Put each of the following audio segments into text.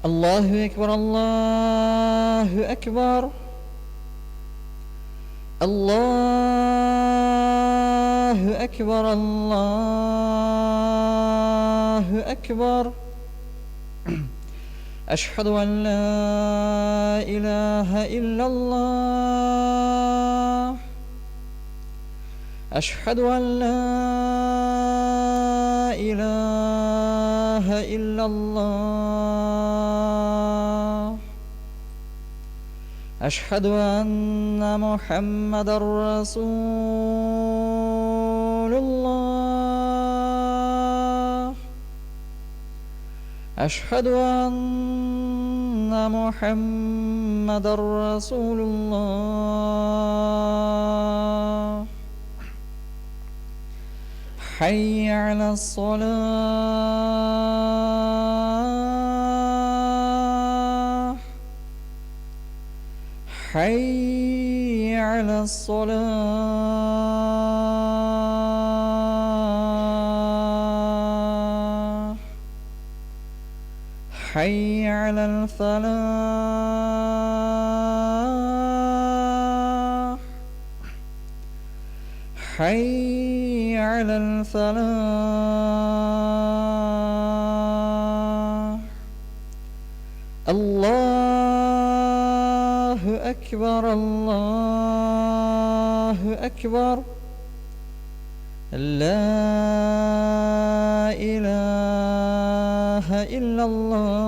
Аллаһу әкбәр, Аллаһу әкбәр. Аллаһу әкбәр, Аллаһу әкбәр. Әшһәду ан ла илаһа иллаллаһ. Әшһәду ан ла илаһа иллаллаһ. Әшһәду анна Мухаммадар расулуллаһ. Әшһәду анна Мухаммадар расулуллаһ. Хәйя галәс-салаһ. Хәйя галәс-салаһ. Хәйя галәл-фәлах. Хәйя галәл-фәлах. Аллаһу әкбәр, Аллаһу әкбәр. Лә илаһа иллаллаһ.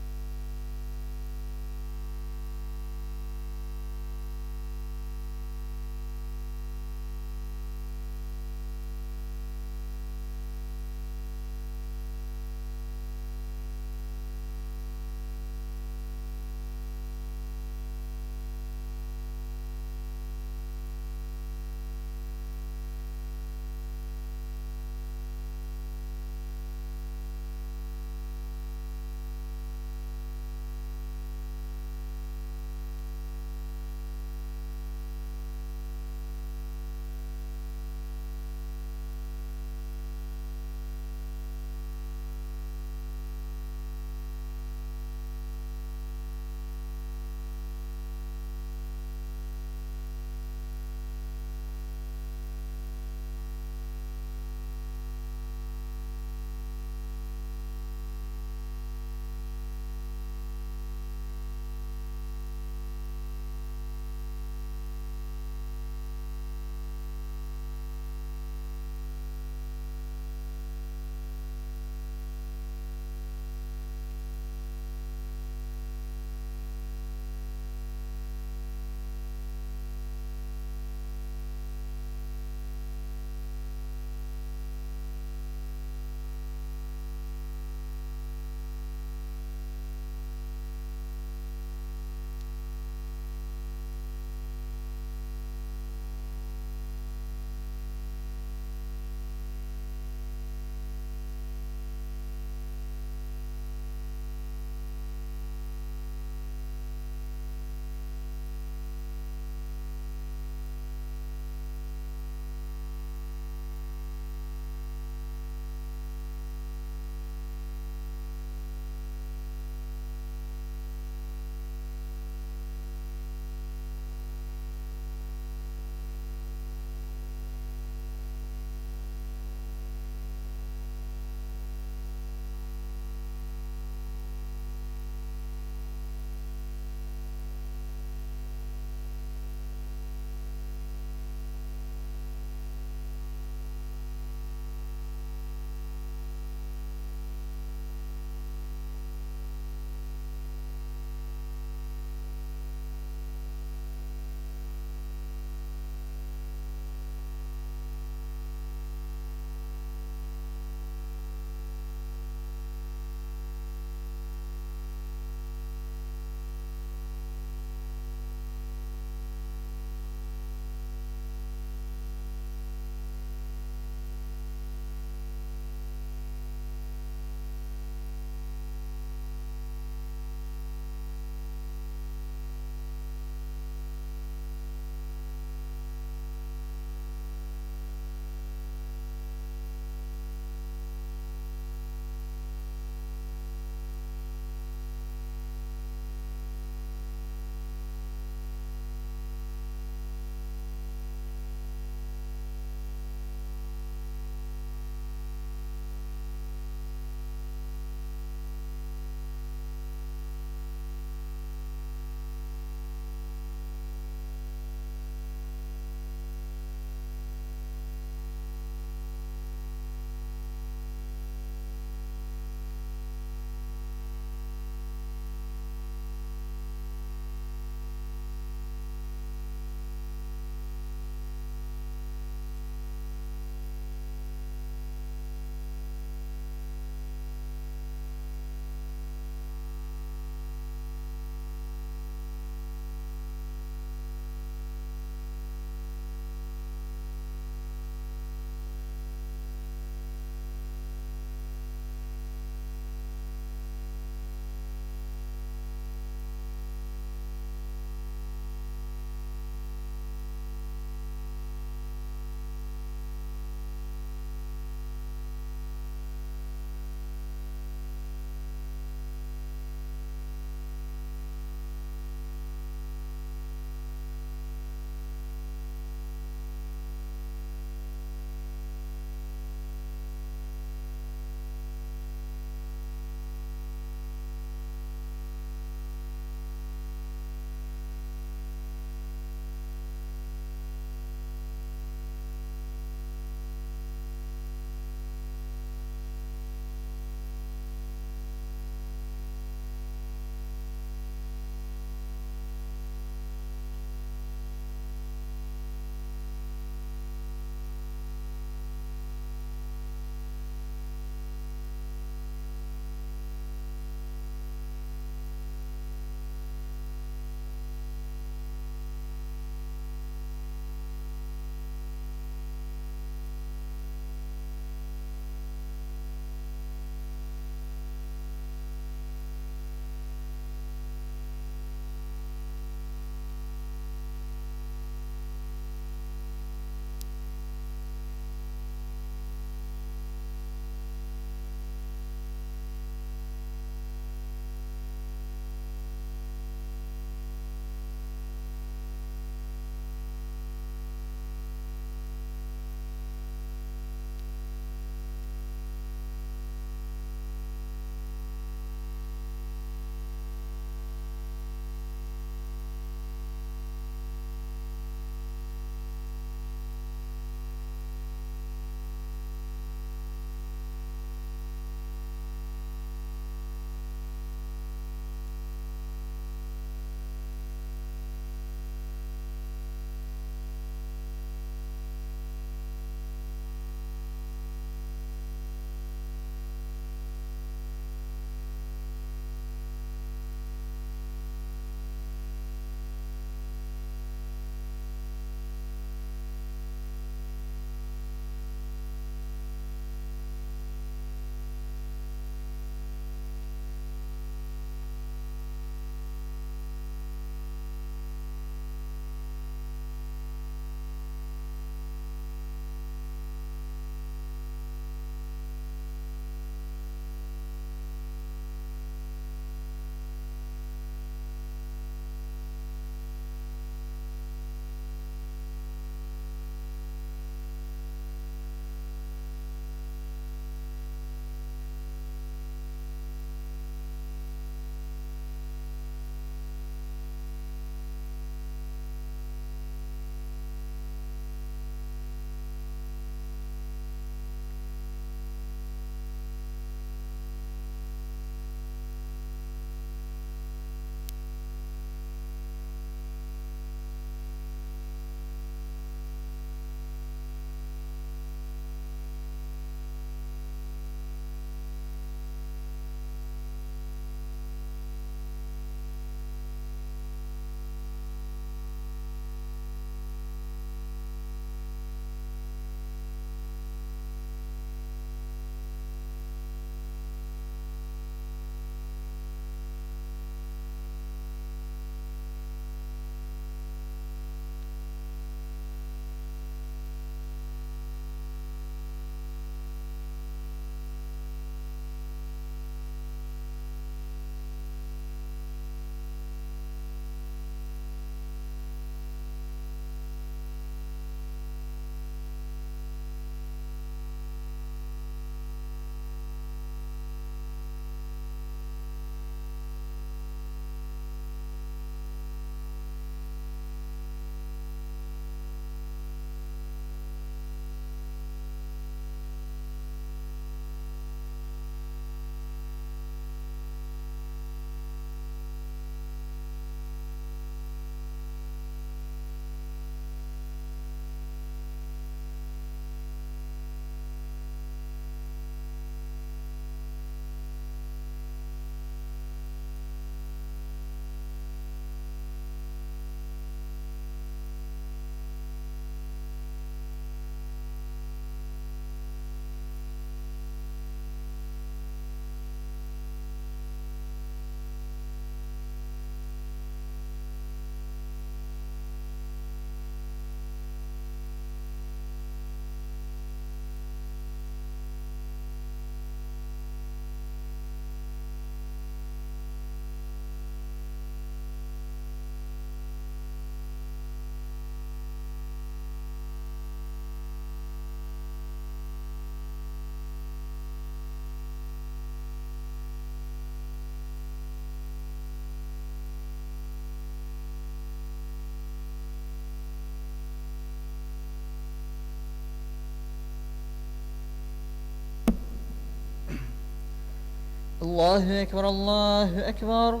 الله أكبر الله أكبر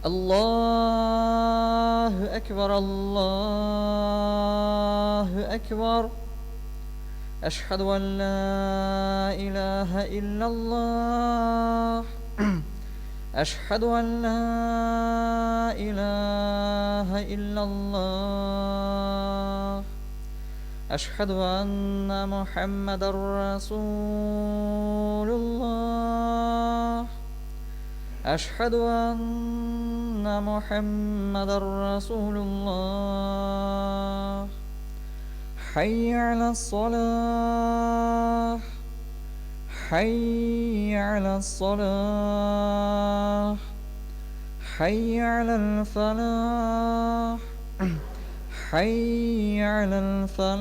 الله أكبر الله أكبر أشهد أن لا إله إلا الله أشهد أن لا إله إلا الله أشهد أن محمد رسول الله أشهد أن محمد رسول الله حي على الصلاة حي على الصلاة حي على الفلاح حي على الفلاح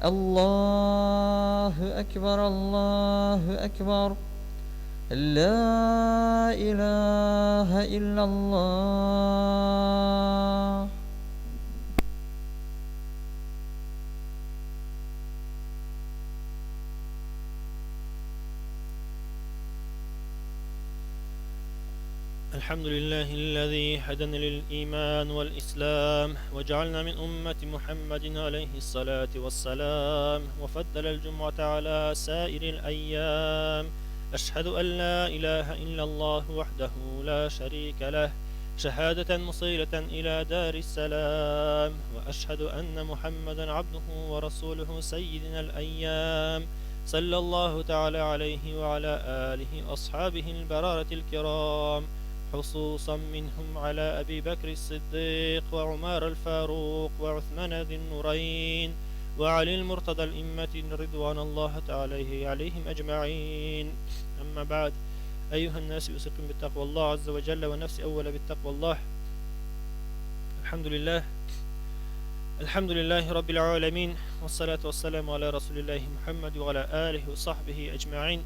الله أكبر الله أكبر لا إله إلا الله الحمد لله الذي هدانا للإيمان والإسلام وجعلنا من أمة محمد عليه الصلاة والسلام وفضل الجمعة على سائر الأيام أشهد أن لا إله إلا الله وحده لا شريك له شهادة مصيلة إلى دار السلام وأشهد أن محمدا عبده ورسوله سيدنا الأيام صلى الله تعالى عليه وعلى آله وأصحابه البرارة الكرام خصوصا منهم على أبي بكر الصديق وعمر الفاروق وعثمان ذي النورين وعلي المرتضى الإمة رضوان الله تعالى عليهم أجمعين أما بعد أيها الناس يوصيكم بتقوى الله عز وجل ونفسي أول بالتقوى الله الحمد لله الحمد لله رب العالمين والصلاة والسلام على رسول الله محمد وعلى آله وصحبه أجمعين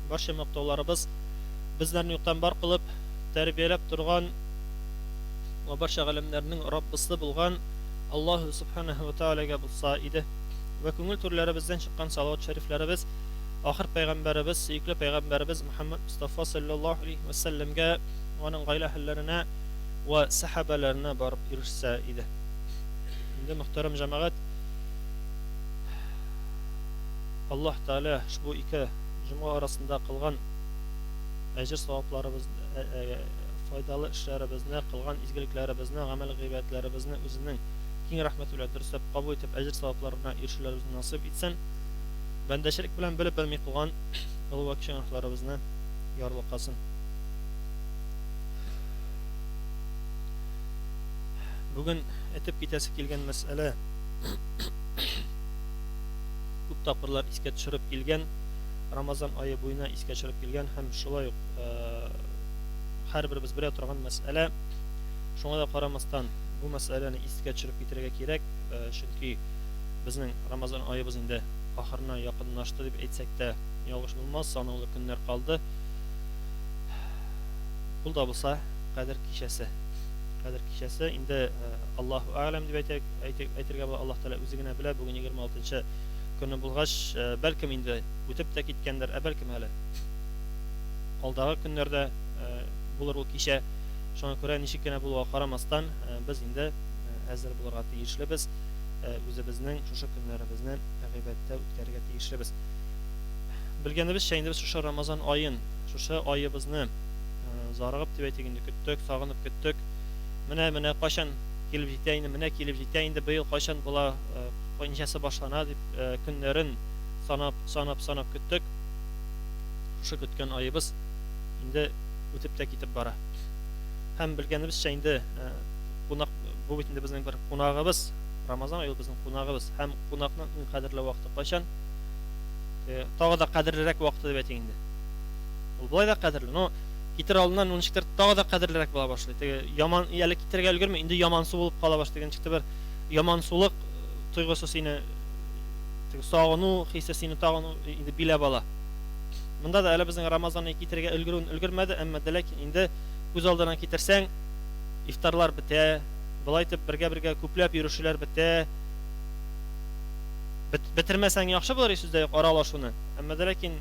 Барча мактауларыбыз безләрне юктан бар кылып, тәрбияләп торган вә барча галәмнәрнең Раббысы булган Аллаһу Субханаһу ва Таалагә булса иде. Вә күңел түрләребездән чыккан салават шәрифләребез ахыр пәйгамбәребез, сөекле пәйгамбәребез Мөхәммәд Мостафа салләллаһу алейһи вә сәлләмгә вә аның гаилә әһелләренә вә сәхабәләренә барып ирешсә иде. Инде, мөхтәрәм җәмәгать, Аллаһ Тәгалә ошбу ике җомга арасында кылган әҗер-савапларыбыз, файдалы эшләребезне, кылган изгелекләребезне, гамәл-гыйбадәтләребезне үзенең киң рәхмәте белән дөресләп кабул итеп, әҗер-савапларына ирешүләребезне насыйп итсен. Бәндәчелек белән белеп-белми кылган олы вә кече гөнаһларыбызны ярлыкасын. Бүген әйтеп китәсе килгән мәсьәлә күп тапкырлар искә төшереп килгән, Рамазан ае буена искә төшереп килгән һәм шулай ук һәрберебез белә торган мәсьәлә. Шуңа да карамастан, бу мәсьәләне искә төшереп китәргә кирәк, чөнки безнең Рамазан аебыз инде ахырына якынлашты дип әйтсәк тә ялгыш булмас, санаулы көннәр калды. Ул да булса Кадер кичәсе. Кадер кичәсе инде Аллаһу әгъләм дип әйтергә була, Аллаһ Тәгалә үзе генә белә, бүген 26 нчы көне булгач, бәлкем инде үтеп тә киткәндер, ә бәлкем әле алдагы көннәрдә булыр ул кичә. Шуңа күрә ничек кенә булуга карамастан, без инде әзер булырга тиешлебез, үзебезнең шушы көннәребезне гыйбадәттә үткәрергә тиешлебез. Белгәнебезчә, инде без шушы Рамазан аен, шушы аебызны зарыгып дип әйтик инде көттек, сагынып көттек. Менә, менә кайчан килеп җитә инде, менә килеп җитә инде, быел кайчан була, ничәсе башлана дип көннәрен санап, санап, санап көттек. Шушы көткән аебыз инде үтеп тә китеп бара. Һәм белгәнебезчә инде кунак, бу бит инде безнең бер кунагыбыз, Рамазан ае ул безнең кунагыбыз. Һәм кунакның иң кадерле вакыты кайчан? Тагы да кадерлерәк вакыты дип әйтик инде. Ул болай да кадерле, но китер алдыннан ул ничектер тагы да кадерлерәк була башлый. Теге яман әле китергә өлгерми, инде ямансу булып кала башлый. Ничектер бер ямансулык тойгысы сине, теге сагыну хисе сине тагын инде биләп ала. Монда да әле безнең Рамазан ае китергә өлгерүен өлгермәде, әмма дә ләкин инде күз алдына китерсәң, ифтарлар бетә, болай итеп бергә-бергә күпләп йөрүчеләр бетә. Бетермәсәң яхшы булыр, сүз дә юк, аралашуны. Әмма дә ләкин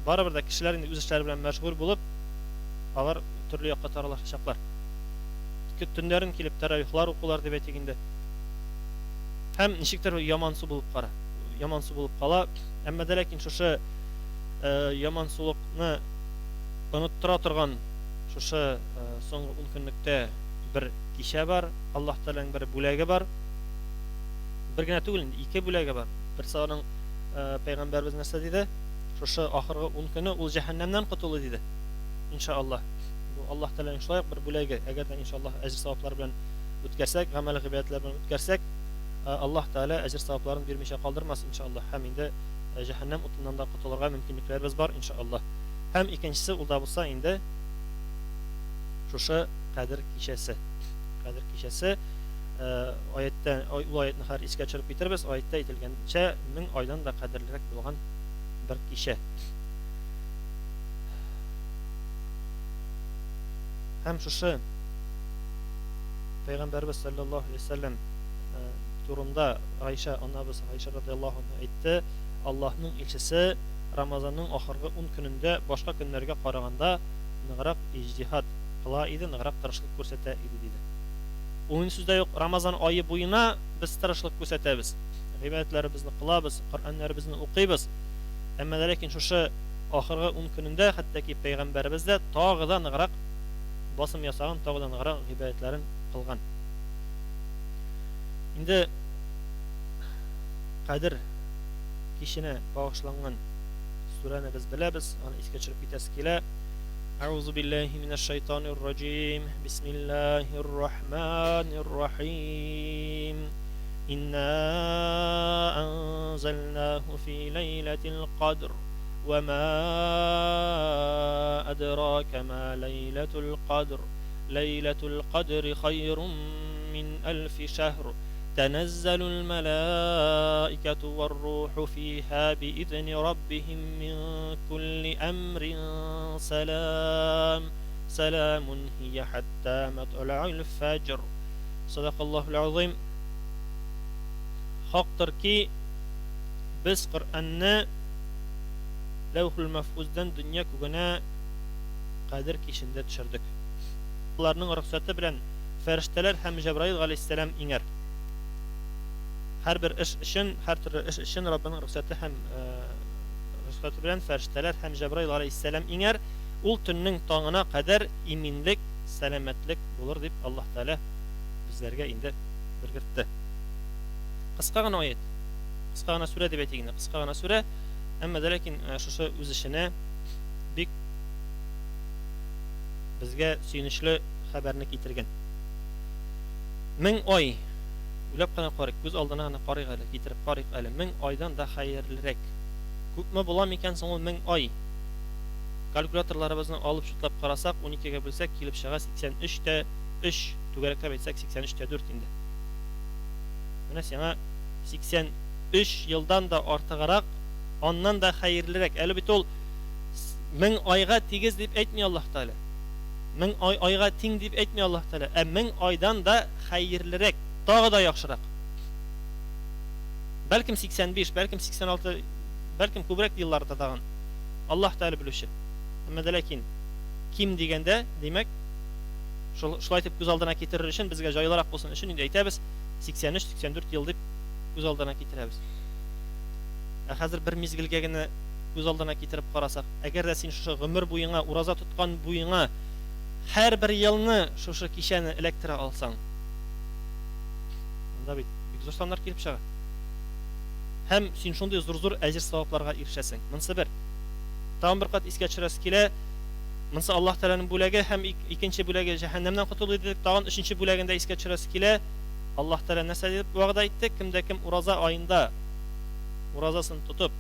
барыбер дә кешеләр инде үз эшләре белән мәшгуль булып, алар төрле якка таралашачаклар. Төннәрен килеп тәравихлар укулар дип әйтик инде. Һәм ничектер ямансу булып кара. Ямансу булып кала. Әмма дә ләкин шушы ямансулыкны оныттыра торган шушы соңгы ун көнлектә бер кичә бар, Аллаһ Тәгаләнең бер бүләге бар. Бер генә түгел инде, ике бүләге бар. Берсе аның пәйгамбәребез нәрсә диде? Шушы ахыргы ун көне ул җәһәннәмнән котылу диде. Иншааллаһ. Бу Аллаһ Тәгаләнең шулай ук бер бүләге. Әгәр дә иншааллаһ әҗер-саваплар белән үткәрсәк, гамәл гыйбадәтләр белән үткәрсәк, Аллаһ Тәгалә әҗер-савапларын бирмичә калдырмас иншааллаһ. Һәм инде җәһәннәм утыннан да котылырга мөмкинлекләребез бар иншааллаһ. Һәм икенчесе ул да булса инде шушы Кадер кичәсе. Кадер кичәсе аятьтә, ул аятьне хәзер искә төшереп китербез, аятьтә әйтелгәнчә, 1000 айдан да кадерлерәк булган бер кичә. Һәм шушы Пәйгамбәрбез саллаллаһу алейһи вәсәлләм турында Гайшә анабыз Гайшә радиаллаһу анһа әйтте, Аллаһның илчесе Рамазанның ахыргы 10 көнендә башка көннәргә караганда ныграк иҗтиһад кыла иде, ныграк тырышлык күрсәтә иде, диде. Ул инде сүз дә юк, Рамазан ае буена без тырышлык күрсәтәбез, гыйбадәтләребезне кылабыз, Коръәннәребезне укыйбыз. Әмма дә ләкин шушы ахыргы ун көнендә хәтта ки пәйгамбәребез дә тагы да ныграк басым ясаган, тагы да ныграк гыйбадәтләрен кылган. Инде Кадер киченә багышланган сүрәне без беләбез, аны искә төшереп китәсе килә. Әгъузу биллаһи минәш шайтанир раҗим. Бисмиллаһир рахманир рахим. Инна анзалнаху фи ләйләтил кадр. Ва ма адрака ма ләйләтул кадр. Ләйләтул кадри хайрун мин әлфи шәһр. تنزل الملائكة والروح فيها بإذن ربهم من كل أمر سلام سلام هي حتى مطلع الفجر صدق الله العظيم. Хактыр ки, без Коръәнне Ләүхул Мәхфуздән дөнья күгенә Кадер кичендә төшердек. Аларның рөхсәте белән фәрештәләр һәм Җәбраил галәйһиссәлам иңәр. Һәрбер эш өчен, һәр төрле эш өчен Раббының рөхсәте һәм рөхсәте белән фәрештәләр һәм Җәбраил галәйһиссәлам иңәр. Ул төннең таңына кадәр иминлек, сәламәтлек булыр дип Аллаһ Тәгалә безләргә инде белгертте. Кыска гына аять, кыска гына сүрә дип әйтик инде, кыска гына сүрә, әмма дә ләкин шушы үз эченә бик безгә сөенечле хәбәрне китергән. Мең ай, уйлап кына карыйк, күз алдына гына карыйк әле, китереп карыйк әле, мең айдан да хәерлерәк. Күпме була микән соң ул мең ай? Калькуляторларыбызны алып чутлап карасак, уникегә бүлсәк, килеп чыга 83 тә 3, түгәрәкләп әйтсәк, 83 тә 4 инде. Менә сиңа 83 елдан да артыграк, аннан да хәерлерәк. Әле бит ул мең айга тигез дип әйтми Аллаһ Тәгалә. Мең ай айга тиң дип әйтми Аллаһ Тәгалә, ә мең айдан да хәерлерәк, тагы да яхшырак. Бәлкем 85, бәлкем 86, бәлкем күбрәк елларда тагын. Аллаһ Тәгалә белүче. Әмма дә ләкин ким дигәндә, димәк, шул шулай итеп күз алдына китерер өчен, безгә җайлырак булсын өчен инде әйтәбез, 83-84 ел дип күз алдына китерәбез. Ә хәзер бер мизгелгә генә күз алдына китереп карасак, әгәр дә син шушы гомер буеңа ураза тоткан буеңа һәрбер елны шушы кичәне эләктерә алсаң, анда бит бик зур саннар килеп чыга. Һәм син шундый зур-зур әҗер-савапларга ирешәсең. Монсы бер. Тагын бер кат искә төшерәсе килә. Монсы Аллаһ Тәгаләнең бүләге һәм икенче бүләге җәһәннәмнән котылу дидек. Тагын өченче бүләген дә искә төшерәсе килә. Аллаһ Тәгалә нәрсә дип вәгъдә итте? Кем дә кем ураза аенда уразасын тотып,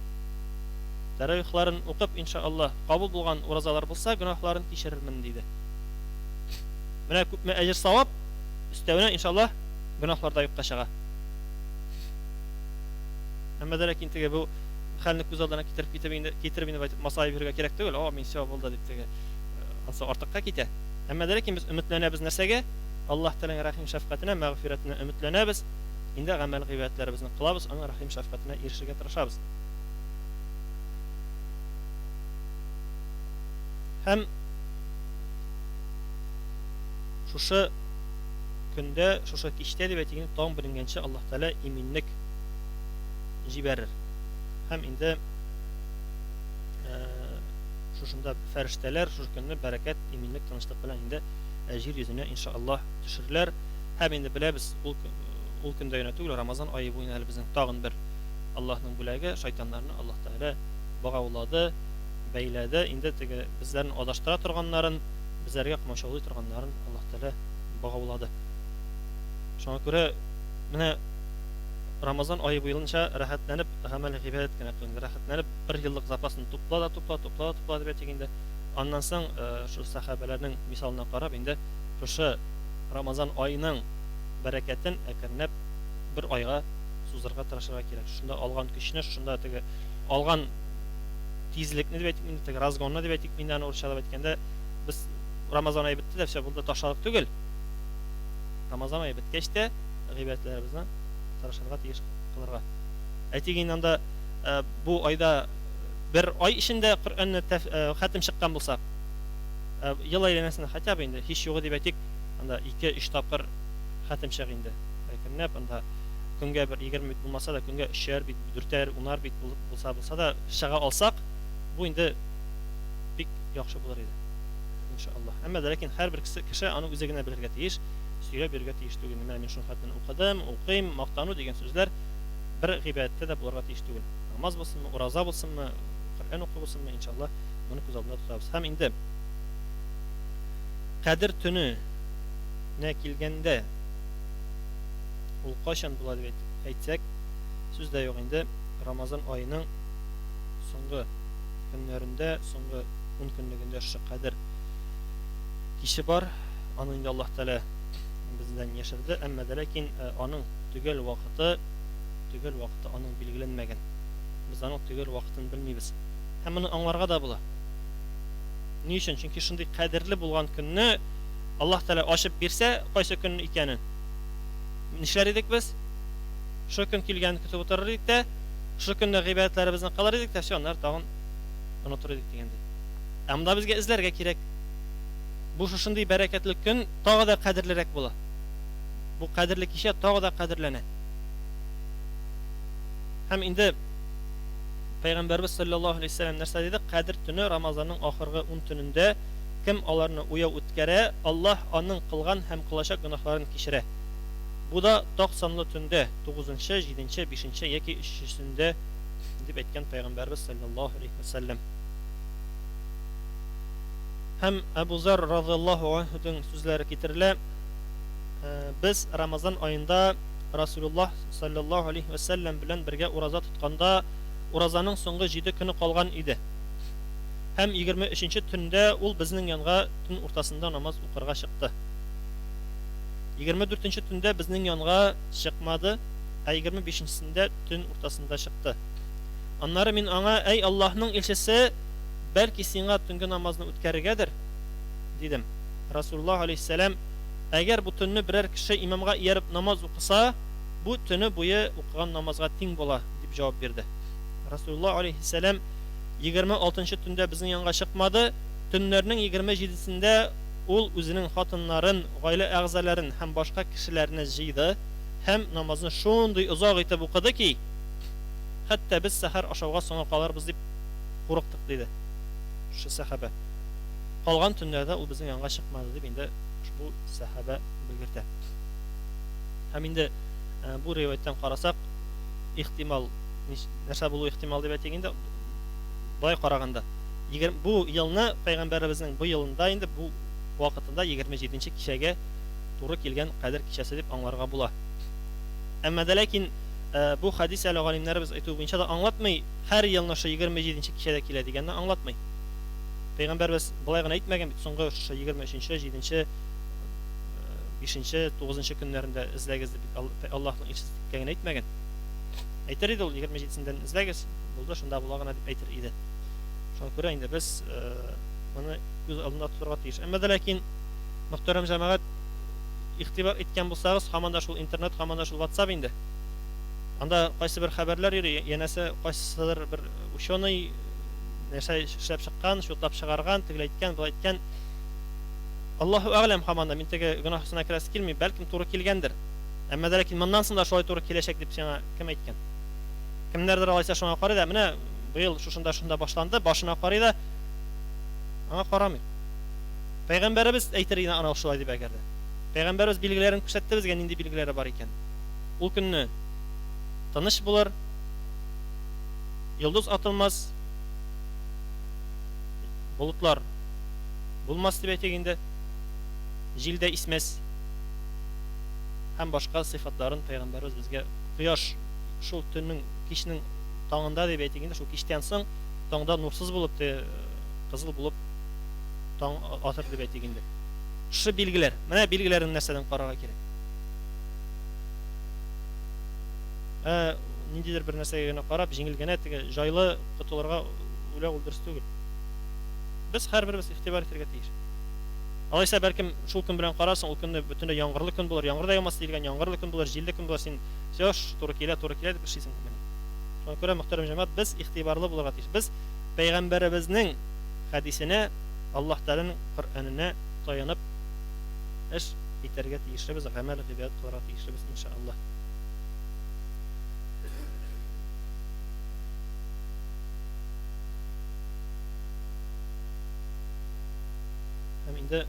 тәравихларын укып, иншаАллаһ, кабул булган уразалар булса, гөнаһларын кичерермен, диде. Менә күпме әҗер-савап, өстәвенә, иншаАллаһ, гөнаһлар да юкка чыга. Әмма дә ләкин теге бу хәлне күз алдына китереп китеп инде, китереп инде әйтеп масаеп йөрергә кирәк түгел. О, мин все булды дип теге ансы артыкка китә. Әмма дә ләкин без өметләнәбез нәрсәгә? Аллаһ Тәгаләнең рәхим-шәфкатенә, мәгъфирәтенә өметләнәбез. Инде гамәл гыйбадәтләребезне кылабыз, аның рәхим шәфкатенә ирешергә тырышабыз. Һәм шушы көндә, шушы кичтә дип әйтик инде, таң беленгәнче Аллаһ Тәгалә иминлек җибәрер. Һәм инде шушында фәрештәләр шушы көнне бәрәкәт, иминлек, тынычлык белән инде җир йөзенә иншаллаһ төшерләр. Һәм инде беләбез, ул ул көндә генә түгел, Рамазан ае буена әле безнең тагын бер Аллаһның бүләге, шайтаннарны Аллаһ Тәгалә богаулады, бәйләде. Инде теге безләрне адаштыра торганнарын, безләргә комачаулый торганнарын Аллаһ Тәгалә богаулады. Шуңа күрә менә Рамазан ае буенча рәхәтләнеп гамәл гыйбадәт кенә кыл. Рәхәтләнеп бер еллык запасын тупла да тупла, тупла да тупла дип әйтик инде. Аннан соң шул сәхабәләрнең мисалына карап инде шушы Рамазан аеның бәрәкәтен әкренләп бер айга сузырга тырышырга кирәк. Шушында алган көчне, шушында теге алган тизлекне дип әйтик инде, теге разгонны дип әйтик инде аны урысчалап әйткәндә, без Рамазан ае бетте дә, все, булды, ташладык түгел. Рамазан ае беткәч тә гыйбадәтләребезне тырышырга тиеш кылырга. Әйтик инде анда э, бу айда бер ай эчендә Коръәнне э, хәтем чыккан булсак, э, ел әйләнәсенә хотя бы инде һич югы дип әйтик, анда 2-3 тапкыр хәтем чык инде. Әкренләп анда көнгә бер 20 бит булмаса да, көнгә өчәр бит, дүртәр, унар бит булса булса да чыга алсак, бу инде бик яхшы булыр иде. Иншаллаһ. Әмма дә ләкин һәрбер кеше аны үзе генә белергә тиеш, сөйләп йөрергә тиеш түгел. Менә мин шул хәтле укыдым, укыйм, мактану дигән сүзләр бер гыйбадәттә дә булырга тиеш түгел. Намаз булсынмы, ураза булсынмы, Коръән уку булсынмы, иншаллаһ, моны күз алдында тотабыз. Һәм инде Кадер төне нә килгәндә, ул кайчан була дип әйтсәк, сүз дә юк инде, Рамазан аеның соңгы көннәрендә, соңгы ун көнлегендә шушы Кадер киче бар. Аны инде Аллаһ Тәгалә бездән яшерде, әмма дә ләкин э, аның төгәл вакыты, төгәл вакыты аның билгеләнмәгән. Без аның төгәл вакытын белмибез. Һәм моны аңларга да була. Ни өчен? Чөнки шундый кадерле булган көнне Аллаһ Тәгалә ачып бирсә, кайсы көн икәнен. Нишләр идек без? Шул көн килгәнен көтеп утырыр идек тә, шул көнне гыйбадәтләребезне кылыр идек тә, все, аннары тагын онытыр идек дигәндәй. Ә монда безгә эзләргә кирәк. Бу шушындый бәрәкәтле көн тагы да кадерлерәк була. Бу кадерле кичә тагы да кадерләнә. Һәм инде Пәйгамбәрбез саллаллаһу алейһи вәсәлләм нәрсә диде? Кадер төне Рамазанның ахыргы 10 төнендә кем аларны уяу үткәрә, Аллаһ аның кылган һәм кылачак гөнаһларын кичерә. Бу да так санлы төндә, тугызынчы, җиденче, бишенче яки өченчесендә, дип әйткән Пәйгамбәрбез саллаллаһу алейһи вәсәлләм. Һәм Әбу Зар разыяллаһу анһудың сүзләре китерелә, Без Рамазан аенда Расулуллаһ саллаллаһу алейһи вәсәлләм белән бергә ураза тотканда, уразаның соңгы җиде көне калган иде. Һәм 23 нче төндә ул безнең янга төн уртасында намаз укырга чыкты. 24 нче төндә безнең янга чыкмады, ә 25 нчесендә төн уртасында чыкты. Аннары мин аңа, Әй Аллаһның илчесе, бәлки сиңа төнге намазны үткәрергәдер? дидем. Расулуллаһ алейһиссәлам, Әгәр бу төнне берәр кеше имамга ияреп намаз укыса, бу төне буе укыган намазга тиң була, дип җавап бирде. Расулуллаһ алейһиссәлам 26 нчы төндә безнең янга чыкмады, төннәрнең 27сендә ул үзенең хатыннарын, гаилә әгъзаларын һәм башка кешеләрне җыйды һәм намазны шундый озак итеп укыды ки, хәтта без сәхәр ашауга соңга калырбыз дип курыктык, диде шушы сәхабә. Калган төннәрдә ул безнең янга чыкмады, дип инде ошбу сәхабә белгертә. Һәм инде бу риваяттән карасак, ихтимал, нәрсә булу ихтимал дип әйтик инде, Болай караганда, бу елны пәйгамбәребезнең бу елында инде бу вакытында 27 нче кичәгә туры килгән Кадер кичәсе дип аңларга була. Әмма дә ләкин бу хәдис әле галимнәребез әйтүе буенча да аңлатмый, һәр елны шул 27 нче кичәдә килә дигәнне аңлатмый. Пәйгамбәребез болай гына әйтмәгән бит, соңгы шушы 23 нче, 7 нче, 5 нче, 9 нчы көннәрендә эзләгез дип Аллаһның илчесе дип генә әйтмәгән. Әйтер иде ул 27-сендән эзләгез, булды, шунда була гына дип әйтер иде. Шуңа күрә инде без моны күз алдында тотарга тиеш. Әмма дә ләкин, мөхтәрәм җәмәгать, Игътибар иткән булсагыз, һаман да шул интернет, һаман да шул WhatsApp инде. Анда кайсы бер хәбәрләр йөри, янәсе кайсыдыр бер ученый нәрсә эшләп чыккан, чутлап чыгарган, тегеләй иткән, болай иткән. Аллаһу әгъләм һаман да, мин теге гөнаһысына керәсе килми, бәлкем туры килгәндер. Әмма дә ләкин моннан соң да шулай туры киләчәк дип сиңа кем әйткән? Кемнәрдер алайса шуңа карый да, менә быел шушында шунда башланды, башына карый да, аңа карамый. Пәйгамбәребез әйтер иде ана шулай дип әгәр дә. Пәйгамбәребез билгеләрен күрсәтте безгә, нинди билгеләре бар икән. Ул көнне тыныч булыр, йолдыз атылмас, болытлар булмас дип әйтик инде, җил дә исмәс һәм башка сыйфатларын пәйгамбәребез безгә кояш шул төннең кичнең таңында дип әйтик инде, шул кичтән соң таңда нурсыз булып, кызыл булып таң атыр дип әйтик инде. Шушы билгеләр. Менә билгеләрен нәрсәдән карарга кирәк. Ә ниндидер бер нәрсәгә генә карап, җиңел генә теге җайлы котылырга уйлау ул дөрес түгел. Без һәрберебез игътибар итәргә тиеш. Алайса, бәлкем, шул көн белән карарсың, ул көнне бөтенләй яңгырлы көн булыр, яңгыр да яумас диелгән, яңгырлы көн булыр, җилле көн булыр, син все, туры килә, туры килә дип эшлисең. Шуңа күрә, мөхтәрәм җәмәгать, без игътибарлы булырга тиеш. Без пәйгамбәребезнең хәдисенә, Аллаһ Тәгаләнең Коръәненә таянып эш итәргә тиешлебез, гамәл, гыйбадәт кылырга тиешлебез, иншаАллаһ. Һәм инде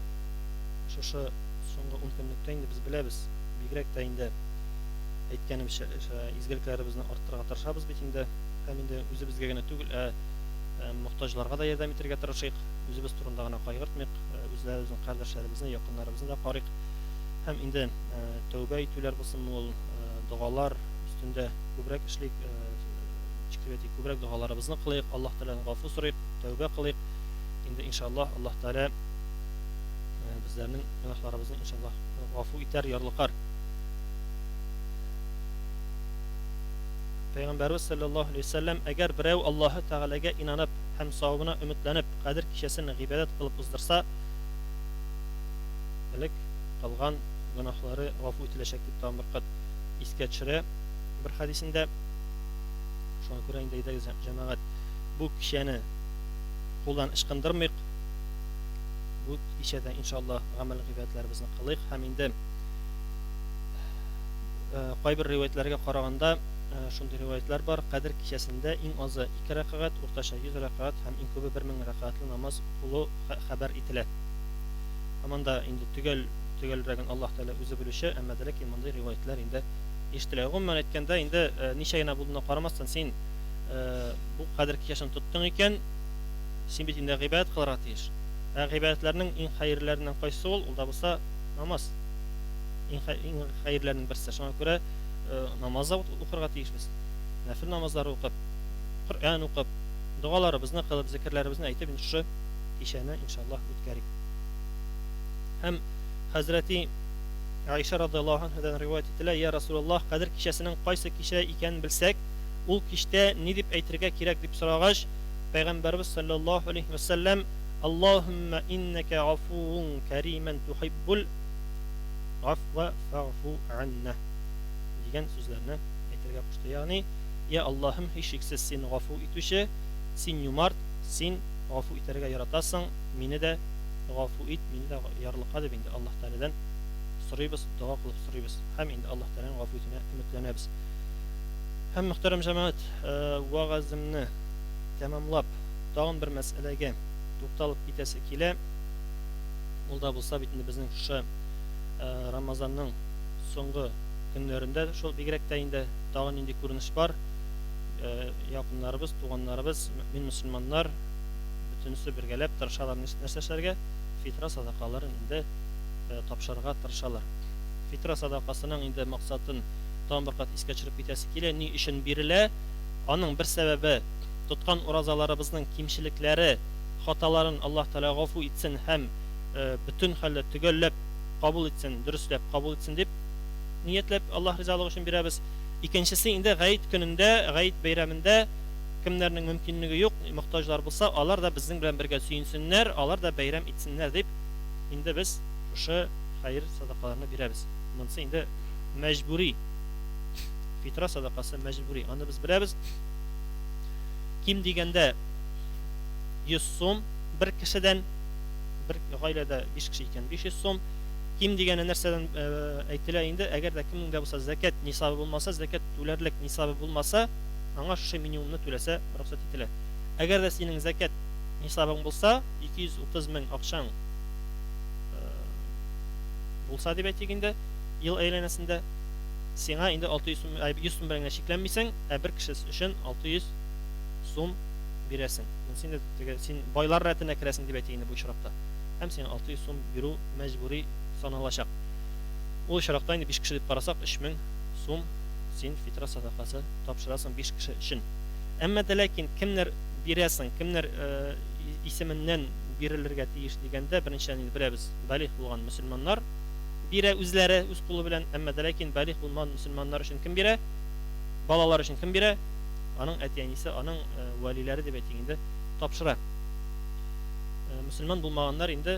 шушы соңгы ун көнлектә инде без беләбез, бигрәк тә инде әйткәнемчә, изгелекләребезне арттырырга тырышабыз бит инде. Һәм инде үзебезгә генә түгел, ә мохтаҗларга да ярдәм итәргә тырышыйк, үзебез турында гына кайгыртмыйк, үзләребезнең кардәшләребезне, якыннарыбызны да карыйк. Һәм инде тәүбә итүләр булсынмы ул, догалар өстендә күбрәк эшлик, ничек дип әйтик, күбрәк догаларыбызны кылыйк, Аллаһ Тәгаләдән гафу сорыйк, тәүбә кылыйк. Инде иншаллаһ Аллаһ Тәгалә безләрнең гөнаһларыбызны иншаллаһ гафу итәр, ярлыкар. Пәйгамбәрбез салләллаһу галәйһи ва сәлләм, Әгәр берәү Аллаһы Тәгаләгә инанып һәм савабына өметләнеп Кадер кичәсен гыйбадәт кылып уздырса, элек кылган гөнаһлары гафу ителәчәк, дип тагын бер кат искә төшерә бер хәдисендә. Шуңа күрә инде әйдәгез, җәмәгать, бу кичәне кулдан ычкындырмыйк. Бу кичәдә, иншаллаһ, гамәл-гыйбадәтләребезне кылыйк һәм инде Кайбер риваятьләргә караганда, шундый риваятьләр бар, Кадер кичәсендә иң азы ике рәкәгать, уртача 100 рәкәгать һәм иң күбе 1000 рәкәгатьле намаз укылу хәбәр ителә. Һаман да инде төгәл, төгәлрәген Аллаһ Тәгалә үзе белүче, әмма дә ләкин мондый риваятьләр инде ишетелә. Гомумән әйткәндә, инде ничә генә булуына карамастан, син бу Кадер кичәсен тоттың икән, син бит инде гыйбадәт кылырга тиеш. Ә гыйбадәтләрнең иң хәерлеләреннән кайсы ул? Ул да булса намаз. Иң хәерләрнең берсе. Шуңа күрә намаз да укырга тиешбез. Нәфил намазлары укып, Коръән укып, догаларыбызны кылып, зикерләребезне әйтеп, инде шушы кичәне иншаллаһ үткәрик. Һәм хәзрәти Аиша радияллаһу анһадан риваять ителә, Я Расулаллаһ, Кадер кичәсенең кайсы кичә икәнен белсәк, ул кичтә ни дип әйтергә кирәк дип сорагач, Пәйгамбәрбез саллаллаһу алейһи вә сәлләм, Аллаһумма иннәкә гафуун кәримән тухиббул гафва фәгъфу анна дигән сүзләрне әйтергә кушты. Ягъни, Я Аллаһым, һичшиксез син гафу итүче, син юмарт, син гафу итәргә яратасың, мине дә гафу ит, мине дә ярлыка дип инде Аллаһ Тәгаләдән сорыйбыз, дога кылып сорыйбыз һәм инде Аллаһ Тәгаләнең гафу итүенә өметләнәбез. Һәм, мөхтәрәм җәмәгать, вәгаземне тәмамлап, тагын бер мәсьәләгә тукталып китәсе килә. Ул да булса бит инде безнең шушы Рамазанның соңгы көннәрендә шул бигрәк тә инде тагын нинди күренеш бар? Якыннарыбыз, туганнарыбыз, мөэмин мөселманнар бөтенесе бергәләп тырышалар нәрсә эшләргә? Фитра садакаларын инде тапшырырга тырышалар. Фитра садакасының инде максатын тагын бер кат искә төшереп китәсе килә. Ни өчен бирелә? Аның бер сәбәбе, тоткан уразаларыбызның кимчелекләре, хаталарын Аллаһ Тәгалә гафу итсен һәм бөтен хәлдә төгәлләп кабул итсен, дөресләп кабул итсен дип ниятләп Аллаһ ризалыгы өчен бирәбез. Икенчесе инде гает көнендә, гает бәйрәмендә кемнәрнең мөмкинлеге юк, мохтаҗлар булса, алар да безнең белән бергә сөенсеннәр, алар да бәйрәм итсеннәр дип инде без шушы хәер садакаларны бирәбез. Монысы инде мәҗбүри. Фитра садакасы мәҗбүри. Аны без беләбез. Ким дигәндә 100 сум бер кешедән, бер гаиләдә 5 кеше икән 500 сум. Ким дигәне нәрсәдән әйтелә инде, әгәр дә кемнең дә булса зәкят нисабы булмаса, зәкят түләрлек нисабы булмаса, аңа шушы минимумны түләсә рөхсәт ителә. Әгәр дә синең зәкят нисабың булса, 230 мең акчаң булса дип әйтик инде, ел әйләнәсендә сиңа инде 600 сум, 100 сум белән генә чикләнмисең, ә бер кеше өчен 600 сум бирәсең. Монысы инде теге син байлар рәтенә керәсең дип әйтик инде бу очракта. Һәм сиңа 600 сум бирү мәҗбүри саналачак. Ул очракта инде 5 кеше дип карасак, 3000 сум син фитра садакасы тапшырасың 5 кеше өчен. Әмма дә ләкин кемнәр бирәсең, кемнәр исеменнән бирелергә тиеш дигәндә, беренчедән инде беләбез, балигъ булган мөселманнар бирә үзләре, үз кулы белән, әмма дә ләкин балигъ булмаган мөселманнар өчен кем бирә? Балалар өчен кем бирә? Аның әти-әнисе, аның вәлиләре дип әйтик инде, тапшыра. Мөселман булмаганнар инде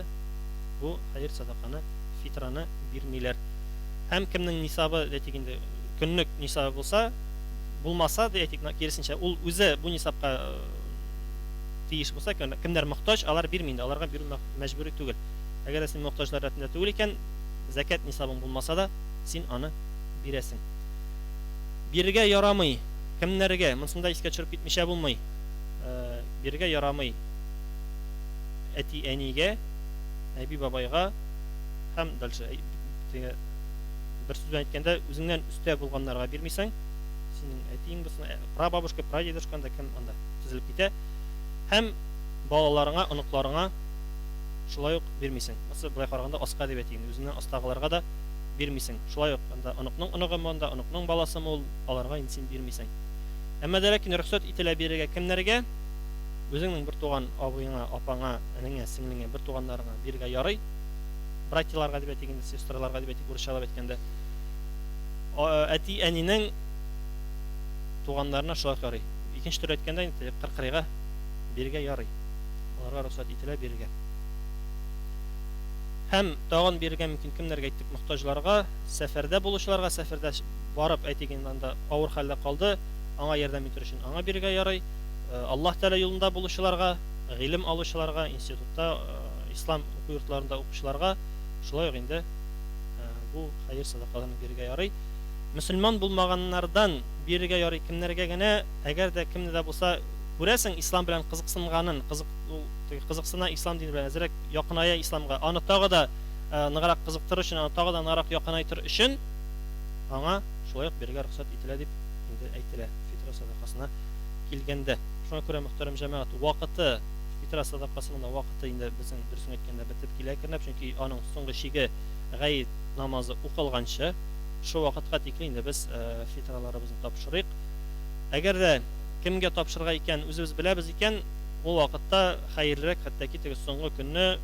бу хәер садаканы, фитраны бирмиләр. Һәм кемнең нисабы, әйтик инде, көнлек нисабы булса, булмаса, ди әйтик, киресенчә, ул үзе бу нисабка тиеш булса, кемнәр мохтаҗ, алар бирми инде, аларга бирү мәҗбүри түгел. Әгәр дә син мохтаҗлар рәтендә түгел икән, зәкят нисабың булмаса да, син аны бирәсең. Бирергә ярамый. Кемнәргә? Монысын да искә төшереп китмичә булмый. Бирергә ярамый әти-әнигә, әби-бабайга һәм дальше теге бер сүз белән әйткәндә, үзеңнән өстә булганнарга бирмисең. Синең әтиең булсын, прабабушка, прадедушка анда кем анда тезелеп китә. Һәм балаларыңа, оныкларыңа шулай ук бирмисең. Монысы болай караганда аска дип әйтик инде, үзеңнән астагыларга да бирмисең. Шулай ук анда оныкның оныгымы анда, оныкның баласымы ул, аларга инде син бирмисең. Әмма дә ләкин рөхсәт ителә бирергә кемнәргә? Үзеңнең бертуган абыеңа, апаңа, энеңә, сеңлеңә, бертуганнарыңа бирергә ярый. Братьяларга дип әйтик инде, сестраларга дип әйтик, урысчалап әйткәндә. Әти-әнинең туганнарына шулай ук ярый. Икенче төрле әйткәндә, инде кыркырыйга бирергә ярый. Аларга рөхсәт ителә бирергә. Һәм тагын бирергә мөмкин кемнәргә әйттек? Мохтаҗларга, сәфәрдә булучыларга, сәфәрдә барып, әйтик инде, анда авыр хәлдә калды, аңа ярдәм итер өчен аңа бирергә ярый. Аллаһ Тәгалә юлында булучыларга, гыйлем алучыларга, институтта, ислам уку йортларында укучыларга шулай ук инде бу хәер садакаларны бирергә ярый. Мөселман булмаганнардан бирергә ярый кемнәргә генә, әгәр дә кемне дә булса күрәсең ислам белән кызыксынганын, кызык, ул кызыксына ислам дине белән, әзрәк якыная исламга, аны тагы да ныграк кызыктырыр өчен, аны тагы да ныграк якынайтыр өчен аңа шулай ук бирергә рөхсәт ителә дип инде әйтелә фитра садакасына килгәндә. Шуңа күрә, мөхтәрәм җәмәгать, вакыты, фитра садакасының да вакыты инде безнең дөресен әйткәндә бетеп килә әкренләп, чөнки аның соңгы чиге гает намазы укылганчы, шул вакытка тикле инде без фитраларыбызны тапшырыйк. Әгәр дә кемгә тапшырырга икәнен үзебез беләбез икән, ул вакытта хәерлерәк, хәтта ки теге соңгы көнне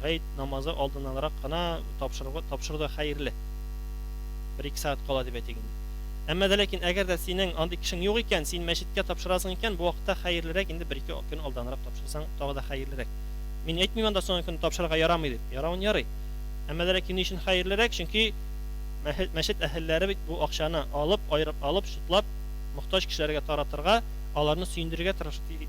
гает намазы алдыннанрак кына тапшыру, тапшыру да хәерле. Бер-ике сәгать кала дип әйтик инде. Әмма дә ләкин әгәр дә синең андый кешең юк икән, син мәчеткә тапшырасың икән, бу вакытта хәерлерәк инде бер-ике көн алданрак тапшырсаң, тагы да хәерлерәк. Мин әйтмим анда соңгы көнне тапшырырга ярамый дип. Яравын ярый. Әмма дә ләкин ни өчен хәерлерәк? Чөнки мәчет әһелләре бит бу акчаны алып, аерып алып, чутлап, мохтаҗ кешеләргә таратырга, аларны сөендерергә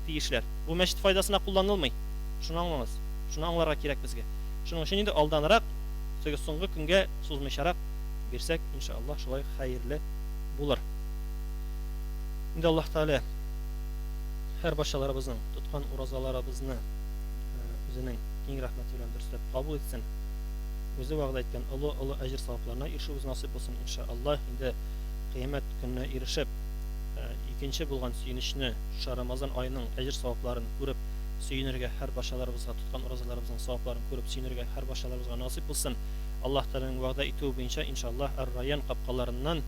тиешләр. Бу мәчет файдасына кулланылмый. Шуны аңлаңыз. Шуны аңларга кирәк безгә. Шуның өчен инде алданрак, теге соңгы көнгә сузмыйчарак бирсәк, иншаллаһ, шулай хәерле булыр. Инде Аллаһ Тәгалә һәр барчаларыбызның тоткан уразаларыбызны үзенең киң рәхмәте белән дөресләп кабул итсен. Үзе вәгъдә иткән олы-олы әҗер-савапларына ирешүебез насыйп булсын, иншаллаһ. Инде кыямәт көненә ирешеп, икенче булган сөенечне, шушы Рамазан аеның әҗер-савапларын күреп сөенергә һәр барчаларыбызга, тоткан уразаларыбызның савапларын күреп сөенергә һәр барчаларыбызга насыйп булсын. Аллаһ Тәгаләнең вәгъдә итүе буенча, иншаллаһ, Әр-Райян капкаларыннан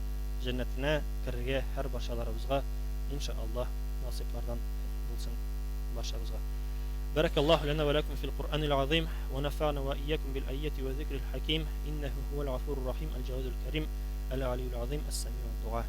җәннәтенә керергә һәр барчаларыбызга, иншаллаһ, насыйплардан булсын барчабызга. Бәрәкәллаһу ләнә вә ләкүм фил Куръанил азыйм, вә нәфәгънә вә иякүм бил айяти вә зикрил хәким, иннәһү һүәл гафурур рахим, әл-җавадул кәрим, әл-алиюл азыйм, әс-сәмиуд дуа.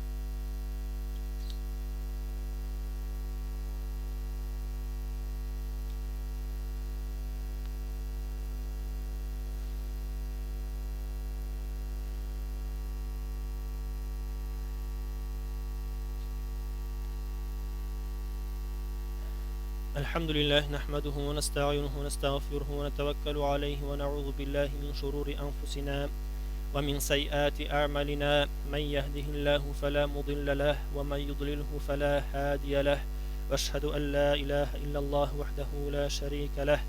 الحمد لله نحمده ونستعينه ونستغفره ونتوكل عليه ونعوذ بالله من شرور أنفسنا ومن سيئات أعمالنا من يهده الله فلا مضل له ومن يضلله فلا هادي له وأشهد أن لا إله إلا الله وحده لا شريك له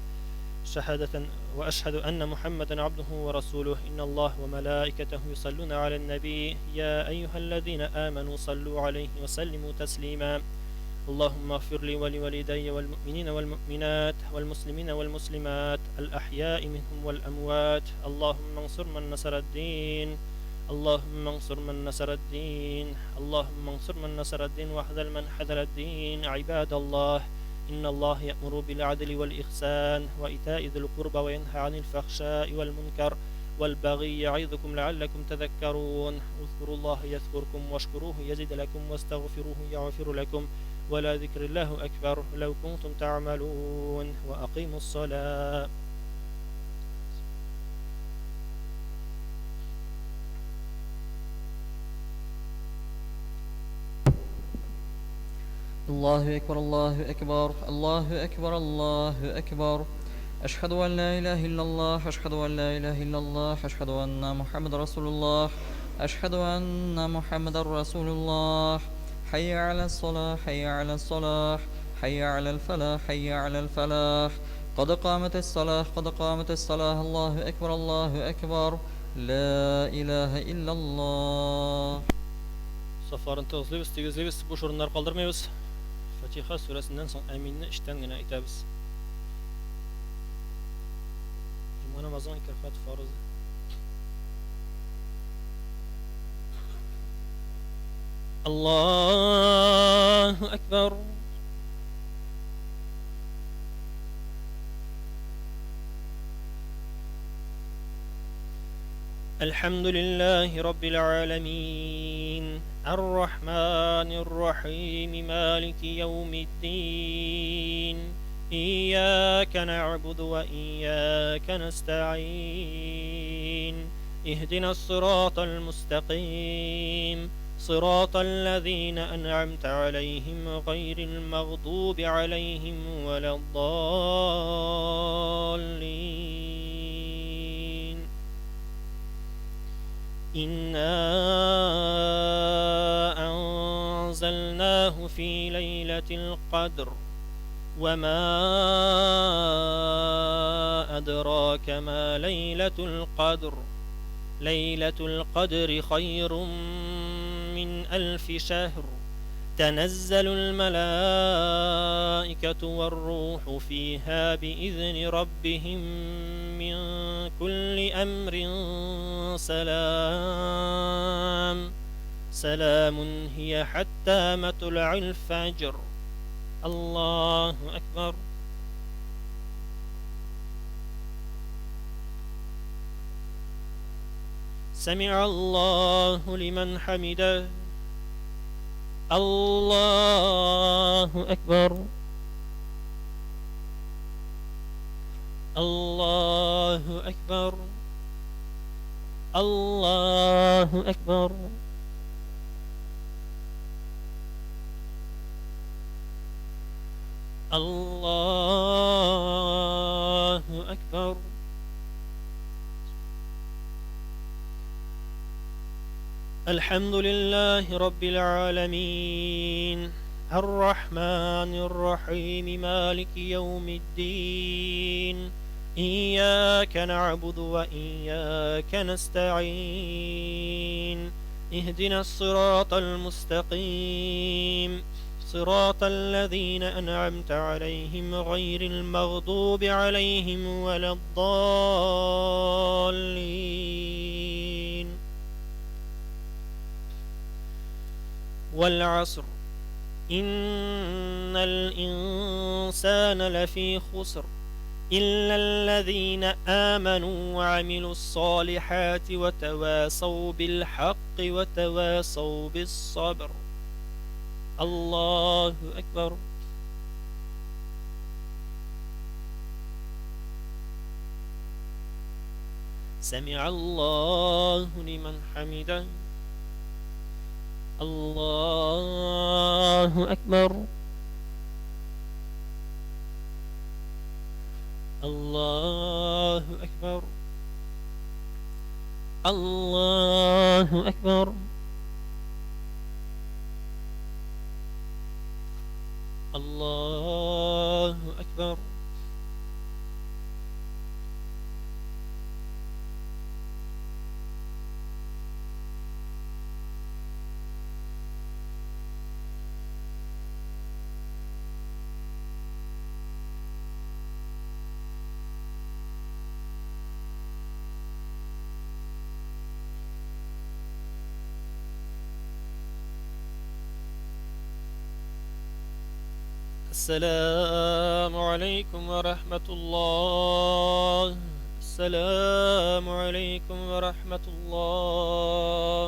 شهادة وأشهد أن محمدا عبده ورسوله إن الله وملائكته يصلون على النبي يا أيها الذين آمنوا صلوا عليه وسلموا تسليما اللهم اغفر لي ولوالدي والمؤمنين والمؤمنات والمسلمين والمسلمات الأحياء منهم والأموات اللهم انصر من نصر الدين اللهم انصر من نصر الدين اللهم انصر من نصر الدين واحذر من حذر الدين عباد الله إن الله يأمر بالعدل والإحسان وإيتاء ذي القربى وينهى عن الفحشاء والمنكر والبغي يعظكم لعلكم تذكرون اذكروا الله يذكركم واشكروه يزد لكم واستغفروه يغفر لكم ولا ذكر الله أكبر لو كنتم تعملون وأقيموا الصلاة. الله أكبر الله أكبر الله أكبر الله أكبر أشهد أن لا إله إلا الله أشهد أن لا إله إلا الله أشهد أن محمد رسول الله أشهد أن محمد رسول الله حي على الصلاة حي على الصلاة حي على الفلاح حي على الفلاح قد قامت الصلاة قد قامت الصلاة الله أكبر الله أكبر لا إله إلا الله. Сафларын тыгызлыйбыз, тигезлибез, буш урыннар калдырмыйбыз. Фатиха сүрәсеннән соң әминне эчтән генә әйтәбез. Җомга намазының ике рәкәгать фарызы. Аллаһу әкбәр. الحمد لله رب العالمين الرحمن الرحيم مالك يوم الدين إياك نعبد وإياك نستعين اهدنا الصراط المستقيم صراط الذين أنعمت عليهم غير المغضوب عليهم ولا الضالين إنا أنزلناه في ليلة القدر وما أدراك ما ليلة القدر ليلة القدر خير من ألف شهر تنزل الملائكة والروح فيها بإذن ربهم من كل أمر سلام سلام هي حتى مطلع الفجر. الله أكبر. سمع الله لمن حمده. الله أكبر. الله أكبر. الله أكبر. الله أكبر. الحمد لله رب العالمين الرحمن الرحيم مالك يوم الدين إياك نعبد وإياك نستعين اهدنا الصراط المستقيم صراط الذين أنعمت عليهم غير المغضوب عليهم ولا الضالين. والعصر إن الإنسان لفي خسر إلا الذين آمنوا وعملوا الصالحات وتواصوا بالحق وتواصوا بالصبر. الله أكبر. سمع الله لمن حمده. الله أكبر. Аллаһу әкбәр. Аллаһу әкбәр. Аллаһу әкбәр. السلام عليكم ورحمة الله. السلام عليكم ورحمة الله.